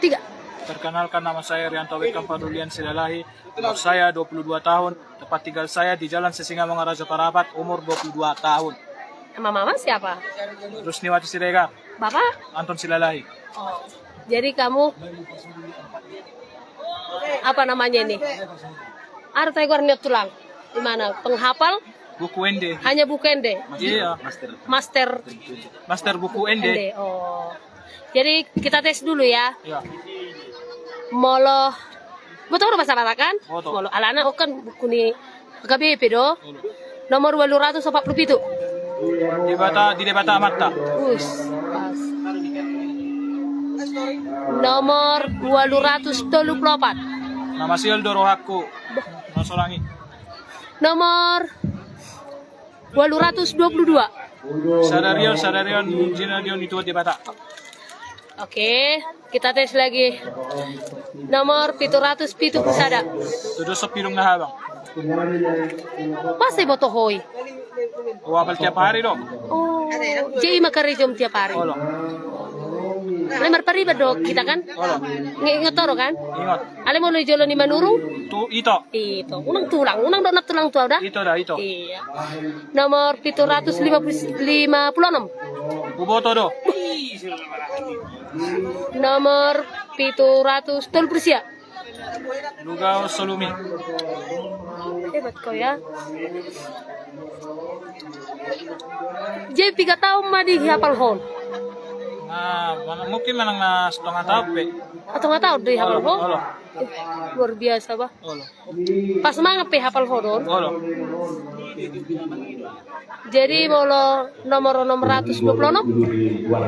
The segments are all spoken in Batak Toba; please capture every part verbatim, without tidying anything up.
Tiga. Perkenalkan, nama saya Rianto Wekam Padulian Silalahi. Umur saya dua puluh dua tahun. Tempat tinggal saya di Jalan Sisingamangaraja Parapat, umur dua puluh dua tahun. Nama mama siapa? Rusniwati Siregar. Bapak? Anton Silalahi. Oh. Jadi kamu, apa namanya ini? Ada tahu warna tulang? Di mana? Penghafal? Buku ende. Hanya buku ende? Iya. Master. Master buku ende. Ende, oh. Jadi kita tes dulu ya. Iya. Molo, boto do bahasa Batak kan? Boto. Molo, alana on kan buku ni H K B P do. Boto. Nomor ualu ratus opat pulu pitu. Debata, di Debata Amanta. Us, pas. Nomor ualu ratus tolu pulu opat. Na masiol do rohangku. Boh. Masolangi. Nomor ualu ratus dua pulu dua. Sadarion, sadarion, jinadion itu Debata. Oke, kita tes lagi. Nomor pitu ratus pitu pulu sada. Tujuh sepidung na habang. Masa iboto ho i? Oh, apal tiap hari do. Oh, jadi i ma karejom tiap hari. Olo. Alai marpariban do hita kan? Olo. Nge-, ingot ho do kan? Ingot. Alai molo di jolo ni Manurung? Tu ito. Ito, unang tulang, unang do na tulang tu au da? Ito da, ito. Iya. Nomor pitu ratus lima pulu, lima pulu onom. Huboto do. Nomor pitu ratus tolu pulu sia. Lugao Solumi. Hebat kau ya. Jadi piga taon ma dihapal ho on? Nah, mana, mungkin manang na setengah taon pe. Setengah taon dihapal ho? Olo, olo. Eh, luar biasa bah. Olo. Pas mangan pe hapal ho do on? Olo. Jadi molo nomor onom ratus dua pulu onom?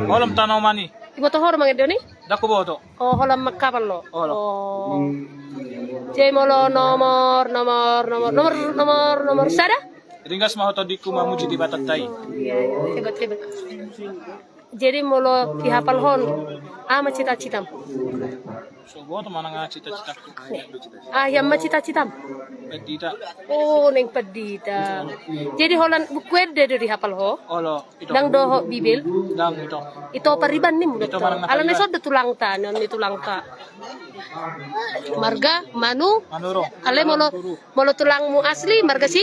Olo, tanoman i. Iboto ho do mangendon i? Ndang huboto. Oh, holan manghapal ho? Olo. Oh. Jadi molo nomor, nomor, nomor, nomor, nomor, nomor sada? Ringgas ma ho tondingku mamuji Debatanta i. Oh, iya, iya. Hebat, hebat. Jadi molo dihapal ho on, aha ma cita-citam? So huboto manang aha cita-citaku. Ah, aha ma cita-citam? Pandita. Oh, naeng pandita. Jadi holan buku ende do dihapal ho? Olo, ito. Ndang dohot Bibel? Ndang, ito. Ito pariban ni molo ito. Alana i songon do tulangta, nion ni tulangta. Marga Manu. Manurung. Alai molo, molo tulangmu asli marga si?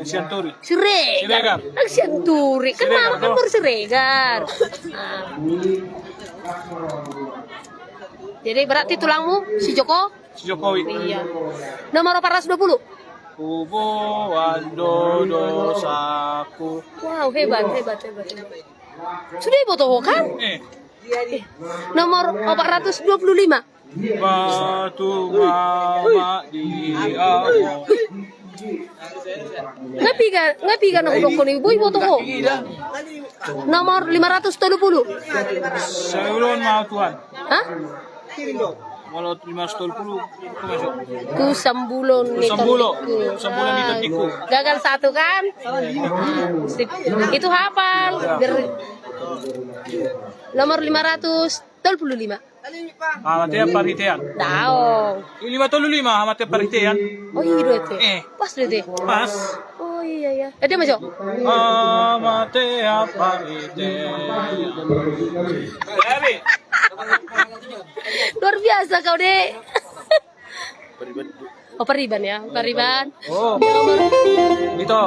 Sianturi. Siregar. Siregar. Nang Sianturi. Kan Siregar, kan baru Siregar. Ah. Jadi berarti tulangmu si Joko? Si Jokowi. Iya. Nomor opat ratus dua puluh. Huboan do dosaku. Wow, hebat, hebat, hebat, hebat. Sudah iboto ho kan? Eh. Eh. Nomor opat ratus dua puluh lima. Batu mama di aho. Nga piga, nga piga na hudokkon i, boi boto ho. Nomor lima ratus tolu pulu. Saulon ma Tuhan. Hah? Molo lima ratus tolu pulu. Tu sambulon ni Tuhan. Tu sambulon ni Tuhan. Gagal satu kan? Sip. Itu hafal. Nomor lima ratus tolu pulu lima. Hamatean parhitean. Daong. Lima tolu lima, hamatean parhitean. Oh, iya, do ete. Eh. Pas do ete. Pas. Oh, iya, iya. Ede ma jo. Hamatean parhitean. Luar biasa kau, Dek. Oh, pariban ya, pariban. Oh. Itu.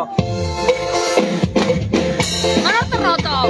Mana terotong?